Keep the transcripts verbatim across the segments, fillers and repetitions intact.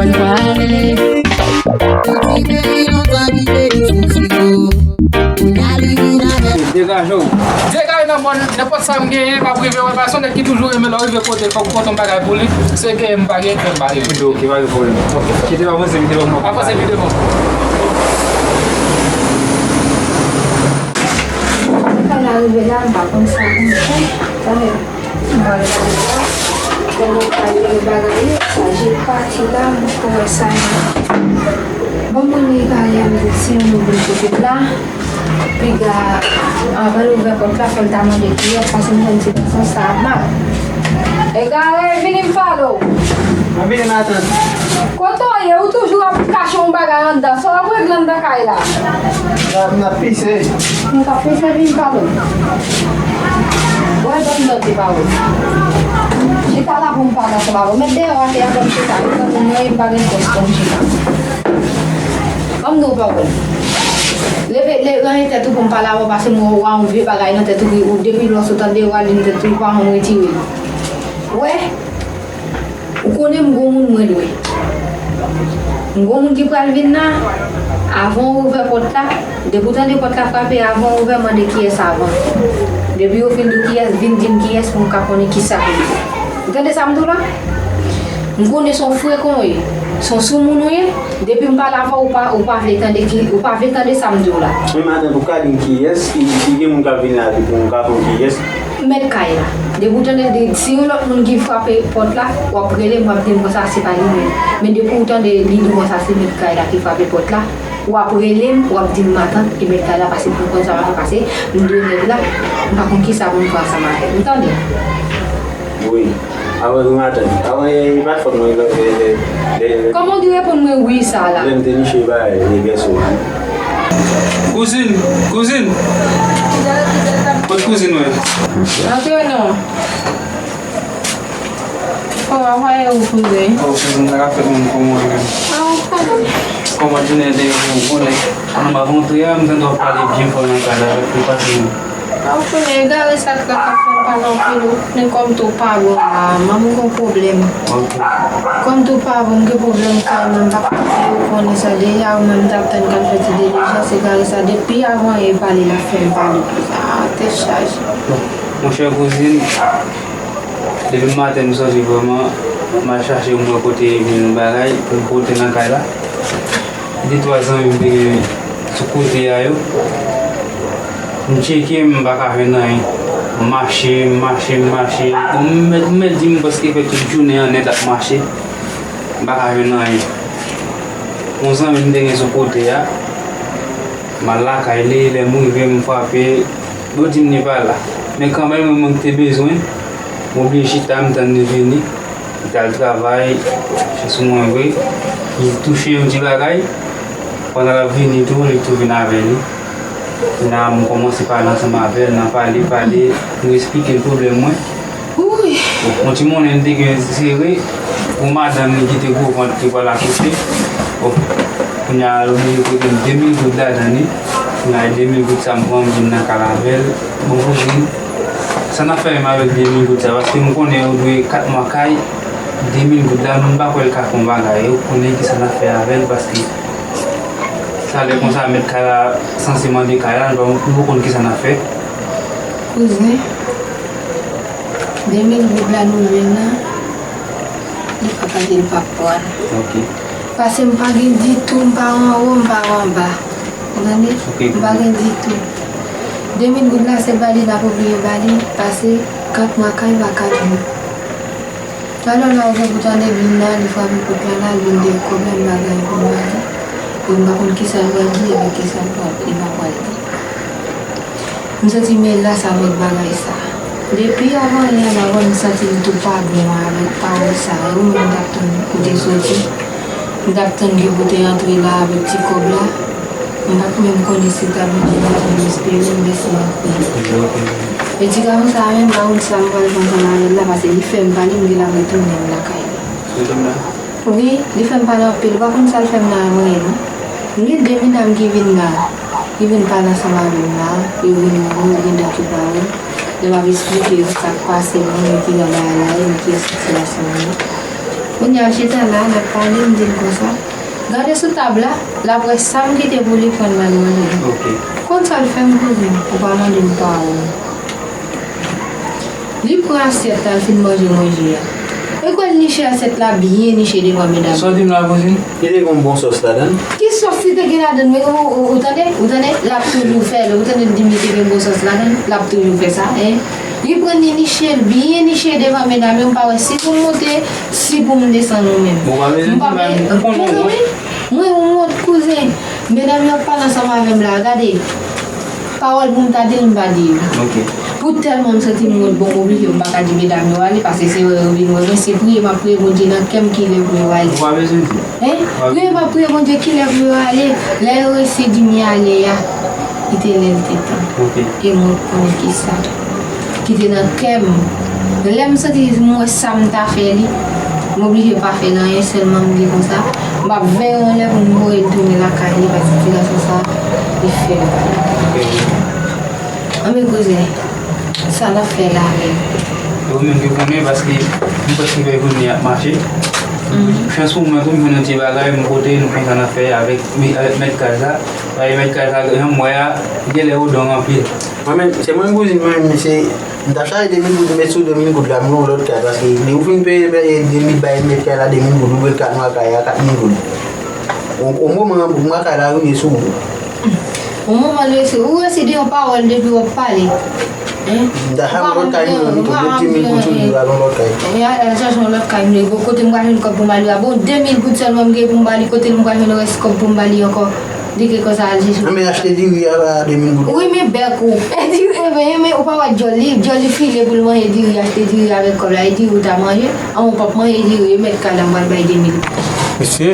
Mwen pale. Ti peyi lontan ki peyi sou siko. Kounye a li vin avè. Degaje w. Degaje nan mòn, nenpòt sa m genyen, m ap rive wè, paske yon nèg ki toujou renmen lè w rive kote, fòk ou konte yon bagay pou li. Se genyen m pa genyen, fè m pa rive. Ok, ok, pa gen pwoblèm. Ok, kite m avanse, kite m avanse. Avanse pi devan. Mwen pa la rive la, m pa konn sa pou m fè. Tande. Bagay la, kòman w ka jere bagay yo, sa je pati la, mwen poko wè sa yo. Bon, mwen, Egalia, m di, si yon moun vin kote m la, piga, anvan l ouvè pòt la, fò l ta mande kiyès, paske m konn ti gason sa ap mal. Egare, vini m pale w. Mwen vini, matant. Kote w ye? Ou toujou ap kache yon bagay anndan. Sa w ap regle anndan kay la? La, m ap pise. M t ap pise, vin pale w. Wè, ban m tande pawòl. Chita la pou m pale ansanm avè w. Met deyò atè a, ban m chita. M tande mwen, m pa gen fòs pou m chita. Ban m di w pawòl. Leve, le, ranyen tèt ou pou m pale avè w, paske m wè w a yon vye bagay nan tèt ou, ki ou depi lò sot an deyò a, li nan tèt ou, ou pa janm retire l. Wè? Ou konnen m gon moun mwen dwe. M gon moun ki pral vin la, avan w ouvè pòt la, depi w tande pòt la frape, avan w ouvè, mande kiyès avan. Depi yo fin di w kiyès, vin di m kiyès pou m ka konnen kisa pou m fè. Ou tande sa m di w la? M konnen se yon frekan w ye, se yon soumoun ou ye, depi m pale avè w, ou pa, ou pa vle tande ki, ou pa vle tande sa m di w la. Men matant, ou ka di m kiyès, ki, ki gen moun k ap vin la, epi pou m ka konn kiyès. Mèt kay la. Depi w tande, de, si yon lòt moun ki frape pòt la, w ap rele m, w ap di m konsa se pa li menm. Men depi w tande li di w konsa se mèt kay la ki frape pòt la, w ap rele m, w ap di m matant, e mèt kay la pase pou m konn sa m ap fè pase, m dwe nèg la, m pa konn kisa pou m fè ansanm avè l. Ou tande? Wi. Avan nou matant. Avan, e, e pa t fòt mwen, e, e, e, e. Kòman w di reponn mwen wi sa la? Lè m te niche ba, e, e, vèso a. Kouzin, kouzin. Kot kouzin mwen? Antre non. Oh, how are you, kouzin? Oh, kouzin, sa ka fèt menm, kòman w ye menm? Ah, fine. Kòman jounen te ye pou ou, konnen? Ann, m ap antre a, m tande w ap pale byen fò nan kay la, sa k pase menm? Ah, ou konnen, egare sa k la k ap fè m pale anpil, wi. Men kòm tou pa bon la, manmi gon pwoblèm. Ok. Kòm tou pa bon, m gen pwoblèm kay mwen, m pa ka di ou konnen sa deja, ou menm m t ap tann k al fè ti dilijans, egare sa depi avan yè pale l ap fè m pale konsa. Ah, tèt chaje. Bon, monchè kouzin, depi maten m sòti vrèman, m al chache m wè kote m jwenn yon bagay pou m pote nan kay la. De twa zanmi m te gen sou kote a yo. M tcheke, m pa ka jwenn anyen. M mache, m mache, m mache. Bon, m mèt, m mèt di m prèske fè tout jounen an nèt ap mache. M pa ka jwenn anyen. Yon zanmi m te gen sou kote a, m al lakay li, lè m rive, m frape, yo di m li pa la. Men kanmenm, mwen, mwen te bezwen, m oblije chita, m tann li vini. Li t al travay, se sou mwen vre. Li touche yon ti bagay. Pandan l ap vini tou, li tou vin avè li. Kounye a, m kòmanse pale ansanm avè l, nan pale, pale, m esplike l pwoblèm mwen. Bon, yon ti monnen li te gen sere, yon madanm li ki te gwo vant, te pral akouche. Bon, kounye a, l oblije prete m de mil goud ladan li. Kounye a, de mil goud sa, m pran, m vin nan kay la avè l. Bon, kouzin, sa n ap fè menm avèk de mil goud sa, paske m konnen ou dwe kat mwa kay, de mil goud la, m pa kwè l ka fè yon bagay. Ou konnen kisa n ap fè avè l, paske sa lè konsa, mèt kay la sanse mande kay la, nou pa, nou pa konn kisa n ap fè. Kouzin, de mil goud la nou jwenn nan, li pa ka di l p ap pran. Ok. Paske m pa gen ditou, m pa anwo, m pa anba. Ou tande? Ok. M pa gen ditou. De mil goud la, se ba li n ap oblije ba li, pase kat mwa kay pa kat jou. Talè la, ou gen pou tande vin la, li frape pòt la la, li vin dèyè kòb la, m bagay pou m ba li. E m pa konn kisa l pral di, avèk kisa l pral, li pa pral di. M santi m elas avèk bagay sa. Depi avan yè la, wè m santi l tou pa bon avèk pawòl sa. E ou menm m t ap tann kote soti. M t ap tann gen pou te antre la avèk ti kòb la. M pa t menm konnen si l t ap vini la, m espere l, mèsi anpil. E ti gason sa a menm, pa konn sa m pral fè ansanm avè l la, paske li fè m pale, m gen l ap retounen lakay li. Wi, li fè m pale anpil. Ou pa konn sa l fè m nan avanyè non. M gen de medam ki vin la, ki vin pale ansanm avè m la, yo vin wè m, yo gen dat yo pa wè m. Lè m ap esplike yo sa k pase m, men kijan bagay la ye, men kiyès ki sitiyasyon an ye. Kounye a, chita la, n ap pale, m di l konsa. Gade sou tab la, l ap wè sa m kite pou li pran l ba l manje. Ok. Konn sa l fè m, kouzen, ou pa mande m pawòl. Li pran asyèt la, l fin manje manje a. E kwè l niche asyèt la byen niche devan medam. Sa w di m la, kouzin? Li te gen yon bon sòs ladan l. Ki sòs li te gen ladan l? Men ou, ou, ou tande? Ou tande? L ap toujou fè l. Ou tande l di m li te gen bon sòs ladan l? L ap toujou fè sa, en. Li pran li niche l byen niche devan medam yo, m pa wè si pou m monte, si pou m desann ou menm. Bon, pa bezwen di m pa m pa, m konnen w, mezanmi, mwen yon wont, kouzen. Medam yo ap pale ansanm avè m la, gade. Pawòl pou m ta di l, m pa di yo. Ok. Pou tèlman m santi m wont, bon, m oblije, m pa ka di medam yo ale, paske se wè yo vin wè mwen, se priye m ap priye Bondye nan kè m kilè pou yo ale. Ou pa bezwen di. Hein? Ou pa bezwen. Priye m ap priye Bondye kilè pou yo ale. Lè yo resi di m y ale a, li te lè l te tan. Ok. E mwen konnen ki sa ki te nan kè m. Lè m santi m wè sa m ta fè li, m oblije pa fè l anyen, sèlman m di konsa, m ap veye anlè pou m voye l tounen lakay li, paske ti gason sa, li fè m pale. Anben, kouzen, sa n ap fè la menm? E ou menm ki konnen, paske m prèske fè jounen ap mache. Chans pou mwen tou, m jwenn yon ti bagay, m pote, nou konn sa n ap fè avèk, avèk mèt kay la. Paske mèt kay sa, jan m wè a, li genlè odon anpil. Mwen menm, se mwen, kouzin, mwen menm, se, m ta chache de mil goud, m met sou de mil goud la, m gen yon lòt kay, paske depi ou fin peye, peye de mil bay mèt kay la, de mil goud, ou dwe kat mwa kay a, kat mil goud. O, o moman, mwa kay la rive sou ou. O moman, l resi, ou resi de yon pawòl depi w ap pale. Hein? M ta chache yon lòt kay, mwen, m tou, met de mil goud sou li, al yon lòt kay. Ya, al chache yon lòt kay, m leve, kote m pral jwenn kòb pou m ba li a? Bon, de mil goud sèlman m gen pou m ba li, kote m pral jwenn rès kòb pou m ba li ankò? Li gen konsa al jis. Anben, achte diri a, a de mil goud. Wi, men bèk ou. E diri, e, men, men, ou pa wè djòl li, djòl li file pou l manje diri, achte diri avèk kòb la, e diri ou ta manje, an, ou p ap manje diri, e mèt kay la, m pral bay de mil. Mesye,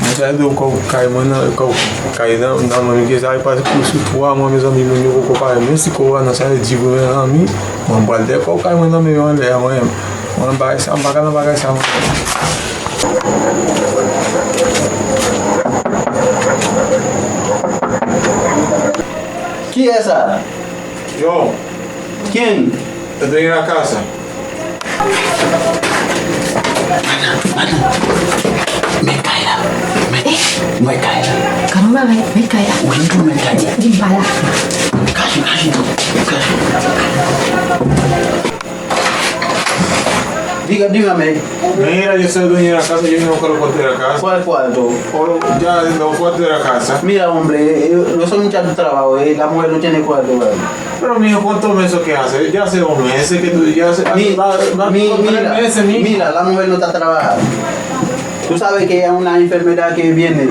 mwen sa di w kòb kay mwen nan, kòb kay nan, nan mwen, mesye, sa e pase pou sou twa mwa, mezanmi, moun yo poko pare. Men si kòb a nan sa e di pou mezanmi, mwen pral dèyè kòb kay mwen nan men yo anlè a mwen. Mwen bagay sa, m pa ka nan bagay sa mwen. Kiyès sa? Yo. Ken? Te doña la casa. Madan, madan. Mèt kay la. Mèt, mèt kay la. Kòman bagay? Mèt kay la. Wi, m tou mèt kay la. Di, di m pa la. Kache, kache, kache. Diga, dígame. Mira, yo soy dueño de la casa, yo vivo con los cuartos de la casa. ¿Cuál cuarto? O, ya, los cuartos de la casa. Mira, hombre, eh, yo son muchachos de trabajo, eh, la mujer no tiene cuarto, ¿vale? Pero, mijo, ¿cuántos meses que hace? Ya hace dos meses que tú, ya hace, hace, va, va, mi, con tres mira, meses, mijo. Mira, la mujer no está trabajando. Tú sabes que es una enfermedad que viene.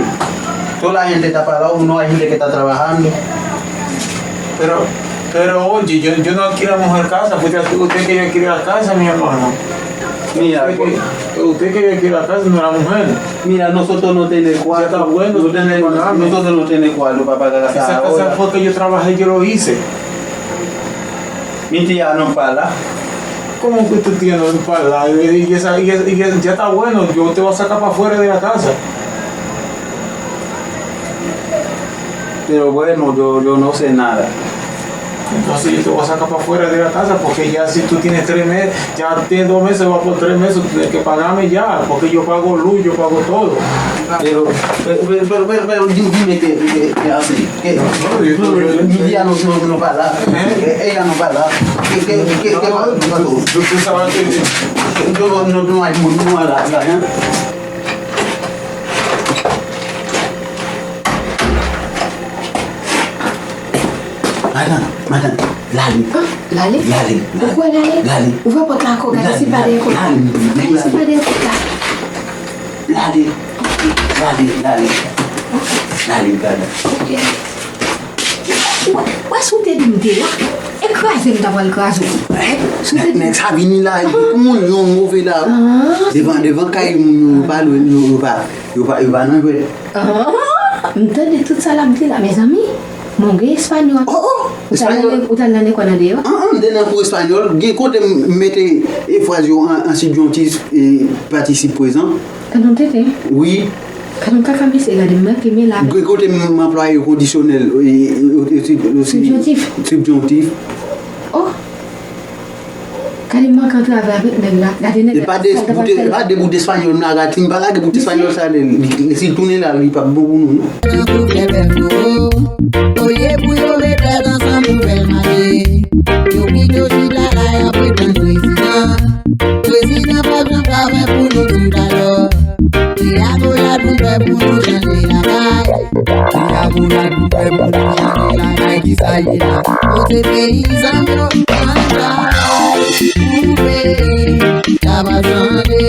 Toda la gente está parado, no hay gente que está trabajando. Pero, pero oye, yo, yo no alquilamos la casa, fue usted que yo alquilé la casa, mi hermano. Mira, usted que, usted que yo alquilé la casa, no la mujer. Mira, nosotros no tenemos cuarto. Ya está bueno, no tenemos, nosotros no tenemos cuarto para pagar la casa ahora. Esa casa fue que yo trabajé, yo lo hice. Mi tía no para. ¿Cómo que tu tía no para? Y, y esa, y, y ya está bueno, yo te voy a sacar para afuera de la casa. Pero bueno, yo, yo no sé nada. Entonces yo te voy a sacar para afuera de la casa porque ya si tú tienes tres meses, ya tienes dos meses, va por tres meses, tú tienes que pagarme ya, porque yo pago luz, yo pago todo. Pero, pero, pero, pero, pero, pero, di-, dime que, que, que así, que, no, yo, yo, yo, mi tía no, no, no para, eh, ella no para, que, que, que, que va, tú, tú sabes que yo no, no, no hay, no hay la, la, eh. Madan, madan, lale. Ah, lale? Lale, lale. Ou kwè lale? Lale. Ouvè pòt la ankò, gade si pa dèyè pòt la. Lale, lale. Gade si pa dèyè pòt la. Lale. Lale, lale, lale. Lale, gade. Ok. Ou wè, si w te di m te la, e kraze m ta pral kraze w. Nèg, nèg sa vini la, epi kou yon move la. Ah. Devan, devan kay moun yo, yo pa lwen, yo, yo pa, yo pa, yo pa nan jwèt. Ah, m tande tout sa l ap di la, mezanmi. Bon, gen espanyòl. Oh, oh, ou t al nan, ou t al nan lekòl an deyò? Ah, ah, m te nan kou espanyòl. Gen kote m mete e fraz yo an, an sibjontif, e patisip prezan. Tande yon tenten. Wi. Gade yon kaka mesye, gade m manke men la. Gen kote m anplwaye kondisyonèl, e, e, e, e, e, sibjontif. Sibjontif. Oh. Gade manke an travay avèk nèg la. Gade nèg la. E pa de bout, e pa de bout espanyòl m lage a Tim, pa lage bout espanyòl sa, li, li, li, si l tounen la, li p ap bon pou nou, non. Tankou flè pèfore, olye pou yo met tèt ansanm pou fè l mache. Yo pito chita la, y ap pretann prezidan. Prezidan p ap janm ka fè pou nou toutalè. Ti akolad pou fè pou nou chanje lakay. Ti akolad pou fè pou nou chanje lakay, ki sa ye la? Kote peyizan yo ann travay pou peyi, sa va chanje.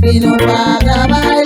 Si nou pa travay,